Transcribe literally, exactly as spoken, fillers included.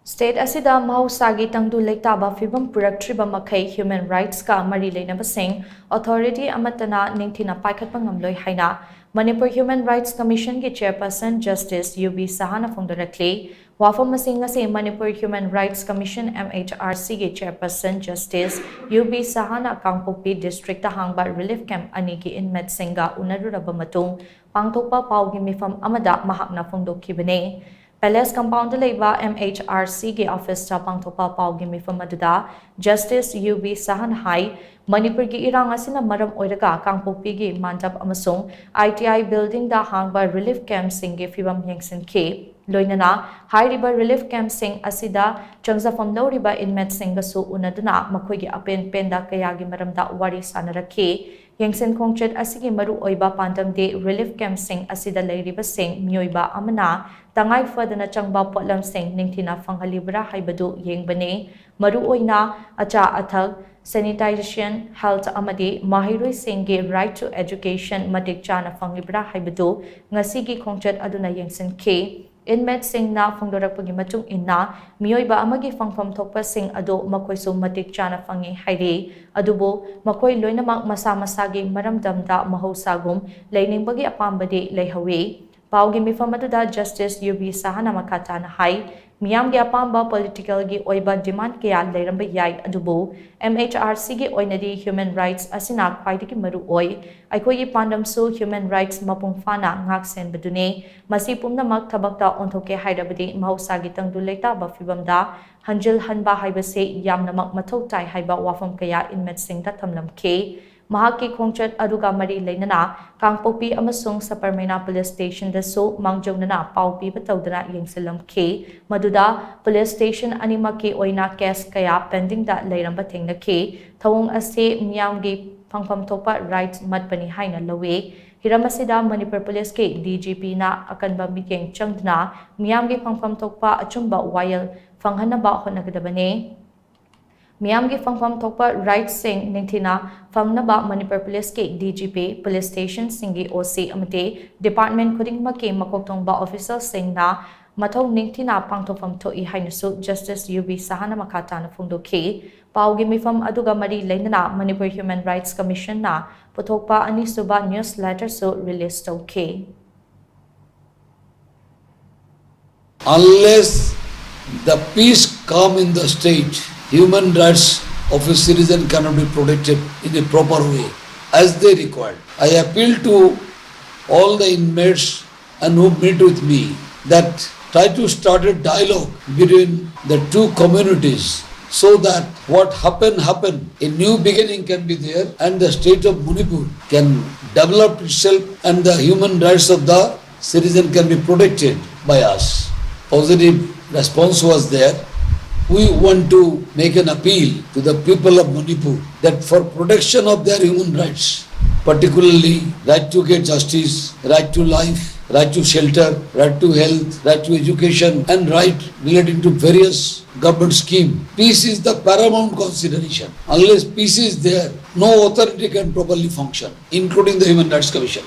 State ꯑꯁꯤꯗ ꯃꯍꯧꯁꯥꯒꯤ ꯇꯪꯗꯨ ꯂꯩꯇꯥꯕ ꯐꯤꯕꯝ ꯄꯨꯔꯛꯇ꯭ꯔꯤꯕ ꯃꯈꯩ human rightsꯀ ꯃꯔꯤ ꯂꯩꯅꯕꯁꯤꯡ authority ꯑꯃꯠꯇꯅ ꯅꯤꯡꯊꯤꯅ ꯄꯥꯏꯈꯠꯄ ꯉꯝꯂꯣꯏ ꯍꯥꯏꯅ Manipur Human Rights Commissionꯒꯤ chairperson Justice ꯌꯨ ꯕꯤ ꯁꯍꯥꯅ ꯐꯣꯡꯗꯣꯔꯛꯂꯤ꯫ ꯋꯥꯐꯝ ꯑꯁꯤ ꯉꯁꯤ Manipur Human Rights Commission, M H R Cꯒꯤ chairperson Justice ꯌꯨ ꯕꯤ ꯁꯍꯥꯅ ꯀꯥꯡꯄꯣꯛꯄꯤ districtꯇ ꯍꯥꯡꯕ relief camp ꯑꯅꯤꯒꯤ inmateꯁꯤꯡꯒ ꯎꯅꯔꯨꯔꯕ ꯃꯇꯨꯡ ꯄꯥꯡꯊꯣꯛꯄ ꯄꯥꯎꯒꯤ ꯃꯤꯐꯝ ꯑꯃꯗ ꯃꯍꯥꯛꯅ ꯐꯣꯡꯗꯣꯛꯈꯤꯕꯅꯤ꯫ Palace compoundꯗ ꯂꯩꯕ M H R Cꯒꯤ officeꯇ ꯄꯥꯡꯊꯣꯛꯄ ꯄꯥꯎꯒꯤ ꯃꯤꯐꯝ ꯑꯗꯨꯗ Justice ꯌꯨ ꯕꯤ ꯁꯍꯥꯅ ꯍꯥꯏ, ꯃꯅꯤꯄꯨꯔꯒꯤ ꯏꯔꯥꯡ ꯑꯁꯤꯅ ꯃꯔꯝ ꯑꯣꯏꯔꯒ ꯀꯥꯡꯄꯣꯛꯄꯤꯒꯤ ꯃꯥꯟꯗꯞ ꯑꯃꯁꯨꯡ I T I buildingꯗ ꯍꯥꯡꯕ relief campꯁꯤꯡꯒꯤ ꯐꯤꯕꯝ ꯌꯦꯡꯁꯤꯟꯈꯤ꯫ ꯂꯣꯏꯅꯅ ꯍꯥꯏꯔꯤꯕ relief campꯁꯤꯡ ꯑꯁꯤꯗ ꯆꯪꯖꯐꯝ ꯂꯧꯔꯤꯕ inmateꯁꯤꯡꯒꯁꯨ ꯎꯅꯗꯨꯅ ꯃꯈꯣꯏꯒꯤ ꯑꯄꯦꯟ ꯄꯦꯟꯗ ꯀꯌꯥꯒꯤ ꯃꯔꯝꯗ ꯋꯥꯔꯤ ꯁꯥꯅꯔꯛꯈꯤ꯫ ꯌꯦꯡꯁꯤꯟ ꯈꯣꯡꯆꯠ ꯑꯁꯤꯒꯤ ꯃꯔꯨꯑꯣꯏꯕ ꯄꯥꯟꯗꯝꯗꯤ relief campꯁꯤꯡ ꯑꯁꯤꯗ ꯂꯩꯔꯤꯕꯁꯤꯡ ꯃꯤꯑꯣꯏꯕ ꯑꯃꯅ ꯇꯉꯥꯏ ꯐꯗꯅ ꯆꯪꯕ ꯄꯣꯠꯂꯝꯁꯤꯡ ꯅꯤꯡꯊꯤꯅ ꯐꯪꯍꯜꯂꯤꯕ꯭ꯔꯥ ꯍꯥꯏꯕꯗꯨ ꯌꯦꯡꯕꯅꯤ꯫ ꯃꯔꯨꯑꯣꯏꯅ ꯑꯆꯥ ꯑꯊꯛ, sanitation, health ꯑꯃꯗꯤ ꯃꯍꯩꯔꯣꯏꯁꯤꯡꯒꯤ right to education ꯃꯇꯤꯛ ꯆꯥꯅ ꯐꯪꯂꯤꯕ꯭ꯔꯥ ꯍꯥꯏꯕꯗꯨ ꯉꯁꯤꯒꯤ ꯈꯣꯡꯆꯠ ꯑꯗꯨꯅ ꯌꯦꯡꯁꯤꯟꯈꯤ꯫ Inmateꯁꯤꯡꯅ ꯐꯣꯡꯗꯣꯔꯛꯄꯒꯤ ꯃꯇꯨꯡ ꯏꯟꯅ, ꯃꯤꯑꯣꯏꯕ ꯑꯃꯒꯤ ꯐꯪꯐꯝ ꯊꯣꯛꯄꯁꯤꯡ ꯑꯗꯨ ꯃꯈꯣꯏꯁꯨ ꯃꯇꯤꯛ ꯆꯥꯅ ꯐꯪꯏ ꯍꯥꯏꯔꯤ꯫ ꯑꯗꯨꯕꯨ ꯃꯈꯣꯏ ꯂꯣꯏꯅꯃꯛ ꯃꯁꯥ ꯃꯁꯥꯒꯤ ꯃꯔꯝꯗꯝꯗ ꯃꯍꯧꯁꯥꯒꯨꯝ ꯂꯩꯅꯤꯡꯕꯒꯤ ꯑꯄꯥꯝꯕꯗꯤ ꯂꯩꯍꯧꯏ꯫ ꯄꯥꯎꯒꯤ ꯃꯤꯐꯝ ꯑꯗꯨꯗ Justice ꯌꯨ ꯕꯤ ꯁꯍꯥꯅ ꯃꯈꯥ ꯇꯥꯅ ꯍꯥꯏ, ꯃꯤꯌꯥꯝꯒꯤ ꯑꯄꯥꯝꯕ politicalꯒꯤ ꯑꯣꯏꯕ demand ꯀꯌꯥ ꯂꯩꯔꯝꯕ ꯌꯥꯏ, ꯑꯗꯨꯕꯨ M H R Cꯒꯤ ꯑꯣꯏꯅꯗꯤ human rights ꯑꯁꯤꯅ ꯈ꯭ꯋꯥꯏꯗꯒꯤ ꯃꯔꯨ ꯑꯣꯏ꯫ ꯑꯩꯈꯣꯏꯒꯤ ꯄꯥꯟꯗꯝꯁꯨ human rights ꯃꯄꯨꯡ ꯐꯥꯅ ꯉꯥꯛ ꯁꯦꯟꯕꯗꯨꯅꯤ꯫ ꯃꯁꯤ ꯄꯨꯝꯅꯃꯛ ꯊꯕꯛꯇ ꯑꯣꯟꯊꯣꯛꯀꯦ ꯍꯥꯏꯔꯕꯗꯤ ꯃꯍꯧꯁꯥꯒꯤ ꯇꯪꯗꯨ ꯂꯩꯇꯥꯕ ꯐꯤꯕꯝꯗ ꯍꯟꯖꯤꯜꯍꯟꯕ ꯍꯥꯏꯕꯁꯤ ꯌꯥꯝꯅꯃꯛ ꯃꯊꯧ ꯇꯥꯏ ꯍꯥꯏꯕ ꯋꯥꯐꯝ ꯀꯌꯥ inmateꯁꯤꯡꯗ ꯊꯝꯂꯝꯈꯤ꯫ ꯃꯍꯥꯛꯀꯤ ꯈꯣꯡꯆꯠ ꯑꯗꯨꯒ ꯃꯔꯤ ꯂꯩꯅꯅ ꯀꯥꯡꯄꯣꯛꯄꯤ ꯑꯃꯁꯨꯡ ꯁꯄꯔꯃꯩꯅꯥ police stationꯗꯁꯨ ꯃꯥꯡꯖꯧꯅꯅ ꯄꯥꯎ ꯄꯤꯕ ꯇꯧꯗꯨꯅ ꯌꯦꯡꯁꯤꯜꯂꯝꯈꯤ꯫ ꯃꯗꯨꯗ police station ꯑꯅꯤꯃꯛꯀꯤ ꯑꯣꯏꯅ case ꯀꯌꯥ pendingꯗ ꯂꯩꯔꯝꯕ ꯊꯦꯡꯅꯈꯤ꯫ ꯊꯧꯑꯣꯡ ꯑꯁꯤ ꯃꯤꯌꯥꯝꯒꯤ ꯐꯪꯐꯝ ꯊꯣꯛꯄ rights ꯃꯠꯄꯅꯤ ꯍꯥꯏꯅ ꯂꯧꯏ꯫ ꯍꯤꯔꯝ ꯑꯁꯤꯗ ꯃꯅꯤꯄꯨꯔ policeꯀꯤ D G Pꯅ ꯑꯀꯟꯕ ꯃꯤꯠꯌꯦꯡ ꯆꯪꯗꯨꯅ ꯃꯤꯌꯥꯝꯒꯤ ꯐꯪꯐꯝ ꯊꯣꯛꯄ ꯑꯆꯨꯝꯕ ꯋꯥꯌꯦꯜ ꯐꯪꯍꯟꯅꯕ ꯍꯣꯠꯅꯒꯗꯕꯅꯤ꯫ ꯃꯤꯌꯥꯝꯒꯤ ꯐꯪꯐꯝ ꯊꯣꯛꯄ rightꯁꯤꯡ ꯅꯤꯡꯊꯤꯅ ꯐꯪꯅꯕ Manipur policeꯀꯤ D G P, police stationꯁꯤꯡꯒꯤ O C ꯑꯃꯗꯤ department ꯈꯨꯗꯤꯡꯃꯛꯀꯤ ꯃꯀꯣꯛ ꯊꯣꯡꯕ officerꯁꯤꯡꯅ ꯃꯊꯧ ꯅꯤꯡꯊꯤꯅ ꯄꯥꯡꯊꯣꯛꯐꯝ ꯊꯣꯛꯏ ꯍꯥꯏꯅꯁꯨ ꯖꯁꯇꯤꯁ ꯌꯨ ꯕꯤ ꯁꯍꯥꯅ ꯃꯈꯥ ꯇꯥꯅ ꯐꯣꯡꯗꯣꯛꯈꯤ꯫ ꯄꯥꯎꯒꯤ ꯃꯤꯐꯝ ꯑꯗꯨꯒ ꯃꯔꯤ ꯂꯩꯅꯅ ꯃꯅꯤꯄꯨꯔ ꯍ꯭ꯌꯨꯃꯦꯟ ꯔꯥꯏꯠꯁ ꯀꯃꯤꯁꯟꯅ ꯄꯨꯊꯣꯛꯄ ꯑꯅꯤꯁꯨꯕ ꯅ꯭ꯌꯨꯁ ꯂꯦꯇꯔꯁꯨ ꯔꯤꯂꯤꯖ ꯇꯧꯈꯤ꯫ Unless the peace calm in the state, human rights of a citizen cannot be protected in a proper way as they required. I appeal to all the inmates and who meet with me that try to start a dialogue between the two communities so that what happened happened, a new beginning can be there and the state of Manipur can develop itself and the human rights of the citizen can be protected by us. Positive response was there. We want to make an appeal to the people of Manipur that for protection of their human rights, particularly right to get justice, right to life, right to shelter, right to health, right to education, and right relating to various government scheme, peace is the paramount consideration. Unless peace is there, no authority can properly function, including the Human Rights Commission.